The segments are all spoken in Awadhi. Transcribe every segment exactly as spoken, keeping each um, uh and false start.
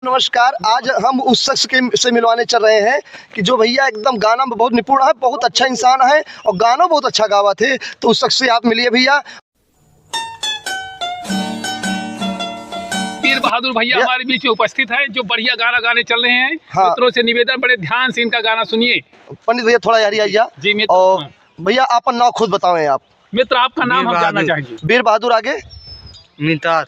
नमस्कार, आज हम उस शख्स के, से मिलवाने चल रहे हैं कि जो भैया एकदम गाना में बहुत निपुण है, बहुत अच्छा इंसान है और गाना बहुत अच्छा गावत है। तो उस शख्स से आप मिलिए भैया। वीर बहादुर भैया या- हमारे बीच में उपस्थित हैं, जो बढ़िया गाना गाने चल रहे हैं। हाँ। मित्रों से निवेदन, बड़े ध्यान से इनका गाना सुनिए। पंडित भैया, थोड़ा यारी आइया। जी मित्र। और हाँ। भैया, आपन नाव खुद बतावें आप। मित्र, आपका नाम वीर हम जानना बहादुर। चाहेंगे। वीर बहादुर, आगे। नितार।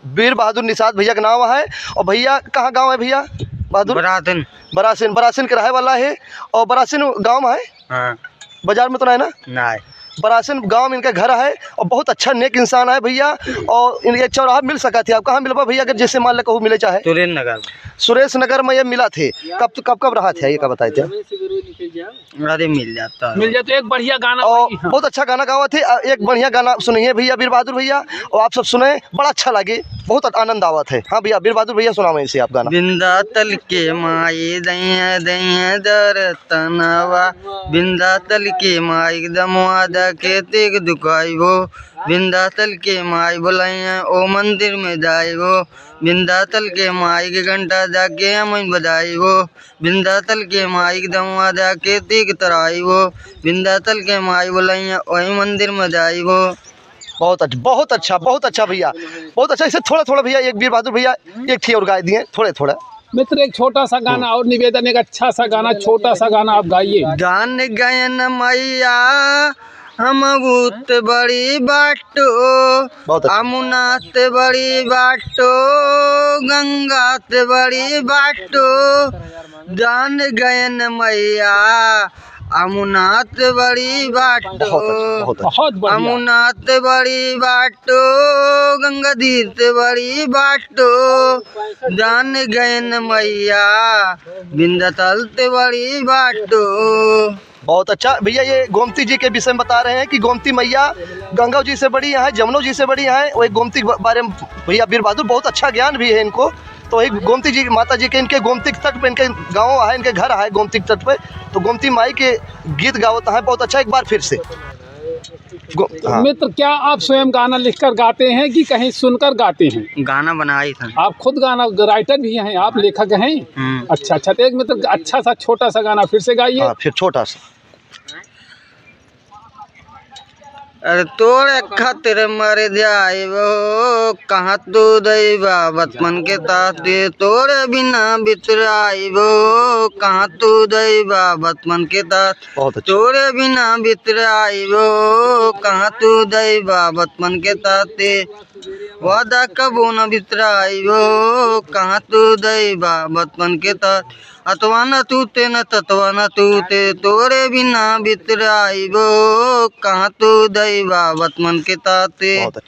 वीर बहादुर निषाद भैया का नाम है। और भैया, कहाँ गाँव है भैया? बहादुर? बरासिन। बरासिन, बरासिन के रहे वाला है। और बरासिन गाँव है? हाँ। बाजार में तो नहीं ना? नहीं। बरासिन गाँव में इनका घर है और बहुत अच्छा नेक इंसान है भैया। और इनके चौराहा मिल सकत है आप? कहाँ मिलबा भैया, अगर जैसे मान ले कहूँ मिले चाहे? सुरेश नगर। सुरेश नगर में ये मिला थे। कब, कब, कब रहा थे, ये का बताए थे? अरे मिल जाता है। मिल जाए तो एक बढ़िया गाना और भाई, हाँ। बहुत अच्छा गाना गावा थे। अ, एक बढ़िया गाना सुनिए भैया, वीर बहादुर भैया, और आप सब सुने, बड़ा अच्छा लगे, बहुत आनंद आवत है। हाँ भैया, वीर बहादुर भैया सुनावे इसे आप गाना। बिंदा तल के माई दइया दइया दरतनवा, बिंदा तल के माई दमवा दा के तेग दुखाइबो, बिंदा तल के माई बुलाइया ओ मंदिर में जाइबो, बिंदा तल के माई के घंटा जाके हम बजाइबो। बिंदा तल के माई के दमवा जाके तीक तराइबो, बिंदा तल के माई बोलैया ओही मंदिर में जाइबो। बहुत अच्छा, बहुत अच्छा, बहुत अच्छा भैया, बहुत अच्छा। इसे थोड़ा थोड़ा भैया, एक वीर बहादुर भैया एक थी और गा दिए, थोड़े थोड़ा। मित्र, एक छोटा सा गाना हम्म। और निवेदन, एक अच्छा सा गाना, छोटा सा गाना आप गाइए। जान गयन मैया हम भूत बड़ी बाटो, बहुत अच्छा। अमुनात बड़ी बाटो, गंगात बड़ी बाटो, जान गयन मैया, अमुनात बड़ी बाटो। बहुत अच्छा, बहुत अच्छा। बहुत बढ़िया। अमुनात बड़ी बाटो, गंगाधीर ते बड़ी बाटो, जान गयन मैया, बिंदा तल ते बड़ी बाटो। बहुत अच्छा भैया, ये गोमती जी के विषय में बता रहे हैं कि गोमती मैया गंगा जी से बड़ी हैं, जमुना जी से बड़ी हैं। वही गोमती के बा-, बारे में भैया वीर बहादुर, बहुत अच्छा ज्ञान भी है इनको। तो वही गोमती जी, माता जी के, इनके गोमती के तट पे इनके गाँव है, इनके घर है गोमती के तट पे। तो गोमती माई के गीत गावत है, बहुत अच्छा। एक बार फिर से गो-, हाँ। मित्र, क्या आप स्वयं गाना लिखकर गाते हैं कि कहीं सुनकर गाते हैं? गाना बनाई था। आप खुद गाना राइटर भी हैं, आप लेखक हैं? हम्म। अच्छा, अच्छा, तो एक मित्र अच्छा सा छोटा सा गाना फिर से गाइए। हाँ, फिर छोटा सा। अरे तोरे खातिर मर जाइबो, कहाँ तू दैबा बचपन के ताते, तोरे बिना बितराइबो, कहाँ तू दैबा बचपन के ताते, बहुत अच्छा। तोरे बिना बितराइबो, कहाँ तू दैबा बचपन के ताते, वादा कबो न बितराइबो, कहाँ तू दैबा बचपन के ताते, अतवा न तूते न ततवा न तूते, तोरे बिना बितराइबो, कहाँ तू दैबा बचपन के ताते। बहुत अच्छा।